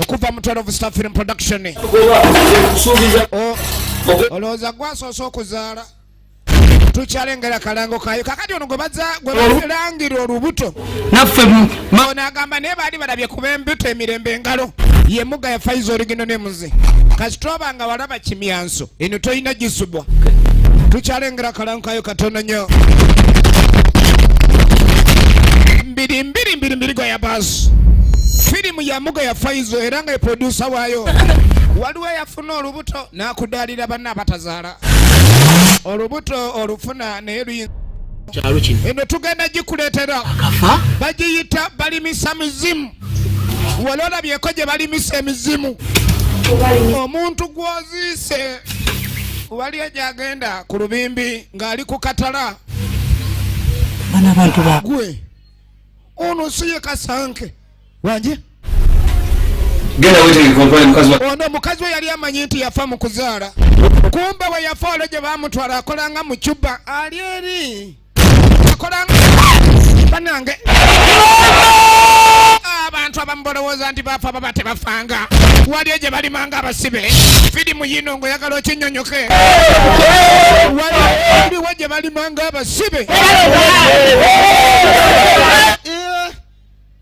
Okuva mu 12 Star Film Production. Olowooza gwasoose okuzaala? Tukyalengera kalango kayo. Kakati ono gwe baza gwe balangira olubuto. Naffe Ono agamba naye baali balabye kuba embuto emirembe engalo. Ye muga ya Faiza Origino ne Muze. Kasita oba nga walaba kimyanso eno tolina gisubwa. Tukyalengera kalango kayo katono nnyo. Mbiri mbiri mbiri mbiri gwa ya basi. Firimu ya muga ya Faizo era nga ye producer waayo. Waliwo eyafuna olubuto n'akudaalira banne abatazaala. Olubuto olufuna naye luyinza kyalo kino eno tugenda gikuleetera. Akafa Bagiyita balimisa mizimu. Wali olabyeko gye balimisa emizimu? Omuntu gw'oziise waliyo gy'agenda ku lubimbi ng'ali ku katala. Bano abantu ba Gwe ono si ye Kasanke wanje? Genda wetegeke ontwale mukazi wa Ono omukazi we yali amanyi nti yafa mu kuzaala, kumbe we yafa olwo gye baamutwala akolanga mu Cuba, ali eri akolanga. Banange, abantu abamu balowooza nti bafa, baba tebafanga. Waliyo gye balimanga abasibe. Firimu yino ng'oyagala okinyonyoke, waliwo gye balimanga abasibe.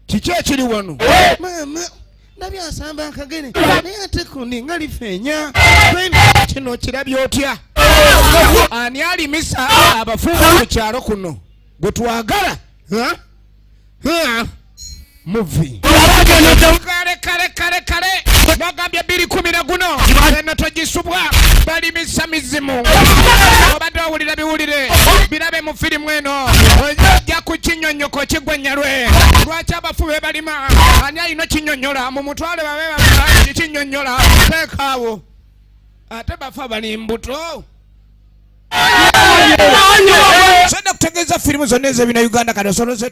Kiki ekiri wano? Maama ndabye asamba akagere naye ate kundi nga lifeenya. Kino kirabye otya? Ani alimisa abafuuka ku kyalo kuno gwe twagala? Ha? Ha? Muvi kale kale kale kale bagambye 210 na guno eno togisubwa. Balimisa mizimu. Obadde owulira biwulire, birabe mu firimu eno, ojja kukinyonyoka okigwa nyalwe. Lwaki abafu be balima? Ani alina okinyonyola? Mu mutwale babe kikinyonyola. Teekaawo ate bafa bali mbuto. Senda kutegeeza firimu zonna ez'ebina Uganda kati osobola.